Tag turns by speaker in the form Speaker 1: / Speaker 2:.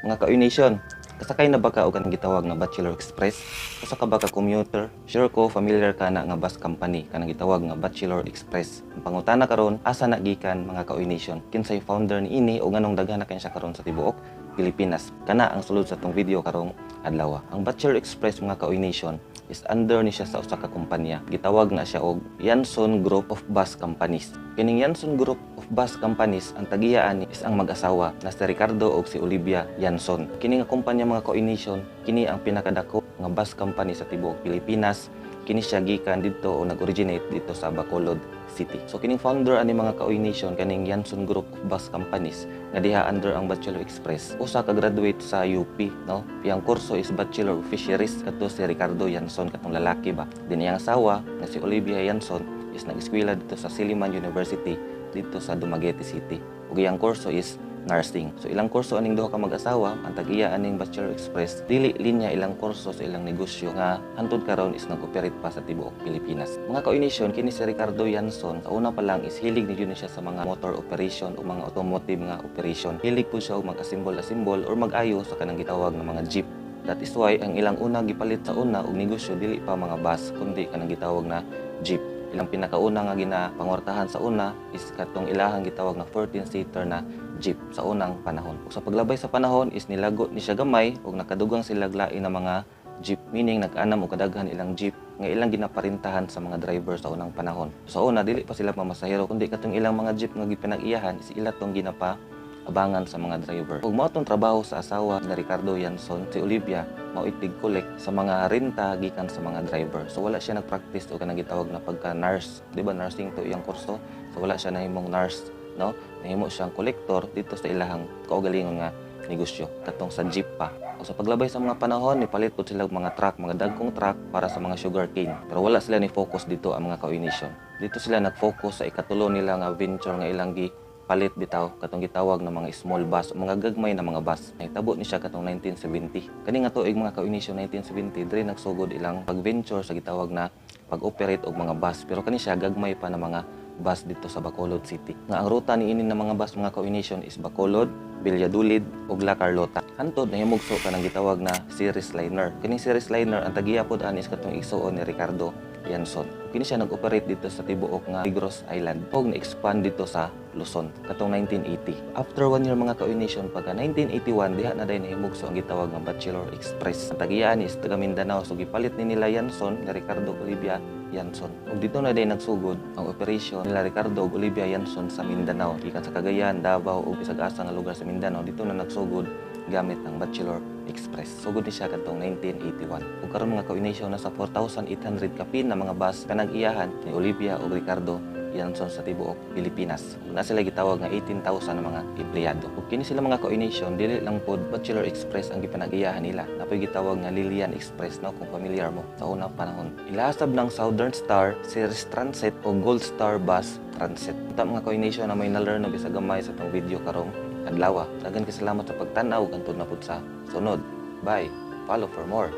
Speaker 1: Mga ka-Nation, kasakay na ba ka og kanang gitawag nga Bachelor Express? Usa ka ba ka commuter? Sure ko familiar ka na nga bus company kanang gitawag nga Bachelor Express. Ang pangutana karon, asa na gikan, mga ka-Nation? Kinsay founder niini o nganong daghan na kaayo siya karon sa tibuok Pilipinas? Kana ang sulod sa atong video karong adlaw. Ang Bachelor Express, mga ka-Nation, is under ni siya sa usa ka kumpanya. Gitawag na siya og Yanson Group of Bus Companies. Kining Yanson Group of Bus Companies, ang tag-iya ani is ang mag-asawa na si Ricardo og si Olivia Yanson. Kini nga kumpanya, mga ka-Nation, kini ang pinakadako nga bus company sa tibuok Pilipinas. Kini siya gikan didto o nag-originate didto sa Bacolod City. So kining founder ani, mga ka-Nation, kaning Yanson Group of Bus Companies nga diha under ang Bachelor Express. Usa ka graduate sa UP, no? Iyang kurso is Bachelor of Fisheries, kato si Ricardo Yanson, katong lalaki ba. Din iyang asawa nga si Olivia Yanson is nag-eskwela didto sa Silliman University didto sa Dumaguete City. Ug iyang kurso is nursing. So ilang kurso aning duha ka mag-asawa, ang tag-iya aning Bachelor Express, dili linya ilang kurso sa ilang negosyo nga hantod karon is nag-operate pa sa tibuok Pilipinas. Mga ka-Nation, kini si Ricardo Yanson, sa una pa lang is hilig ni jud ni siya sa mga motor operation o mga automotive nga operation. Hilig po siya og mag-assemble-assemble or mag-ayo sa kanang gitawag nga mga jeep. That is why ang ilang una gipalit sa una og negosyo, dili pa mga bus kundi kanang gitawag na jeep. Ilang pinakauna nga ginapangwartahan sa una is katong ilahang gitawag na 14-seater na jeep sa unang panahon. Ug sa paglabay sa panahon is nilago ni siya gamay ug nakadugang sila lain na mga jeep, meaning nag-anam og kadaghan ilang jeep nga ilang ginaparintahan sa mga driver sa unang panahon. Sa una, dili pa sila mamasahero kundi katong ilang mga jeep nga gipinag-iyahan is ila tong ginapa abangan sa mga driver. Ug mao tong trabaho sa asawa ni Ricardo Yanson, si Olivia, mao tig collect sa mga renta gikan sa mga driver. So wala siya nag-practice og kanang gitawag na pagka nurse, di ba nursing to iyang kurso? So wala siya nahimong nurse, no? Nahimo siyang kolektor didto sa ilahang kaugalingon nga negosyo, katong sa jeep pa. O sa paglabay sa mga panahon, nipalit pud sila og mga truck, mga dagkong truck para sa mga sugar cane. Pero wala sila ni focus didto ang mga ka-Nation. Didto sila nag-focus sa ikatulo nila nga venture nga ilang gi palit bitaw, katong gitawag na mga small bus o mga gagmay na mga bus. Nahitabo ni siya katong 1970. Kani nga tuig, mga ka-Nation, 1970, diri nagsugod ilang pag-venture sa gitawag na pag-operate og mga bus. Pero kani siya gagmay pa na mga bus didto sa Bacolod City. Nga ang ruta niini na mga bus, mga ka-Nation, is Bacolod, Villadulid ug La Carlota. Hantod nahimugso kanang gitawag na Ceres Liner. Kining Ceres Liner, ang tag-iya pod ani is katong igsuon ni Ricardo Yanson. Kini siya nag-operate didto sa tibuok nga Negros Island ug na-expand didto sa Luzon katong 1980. After one year, mga ka-Nation, pagka 1981, diha na dayon nahimugso ang gitawag nga Bachelor Express. Ang tag-iya ani is taga Mindanao, so gipalit ni nila Yanson ni Ricardo, Olivia Yanson. Ug didto na dayon nagsugod ang operation nila Ricardo ug Olivia Yanson sa Mindanao. Gikan sa Cagayan, Davao ug bisag asa nga lugar sa Mindanao, didto na nagsugod gamit ang Bachelor Express. Sugod ni siya kadtong 1981. Ug karon, mga ka-Nation, nasa 4,800 kapin na mga bus kanag-iyahan ni Olivia ug Ricardo Yanson sa tibuok Pilipinas. Ug naa sila gitawag nga 18,000 na mga empleyado. Ug kini sila, mga ka-Nation, dili lang pod Bachelor Express ang gipanag-iyahan nila. Naa poy gitawag nga Lilian Express, no, kung familiar mo sa unang panahon. Ilasab ng Southern Star, Ceres Transit o Gold Star Bus Transit. Ta mga ka-Nation na may na-learn og isa gamay sa atong video karong adlaw. Daghan kay salamat sa pagtan-aw, hantod na pud sa sunod. Bye. Follow for more.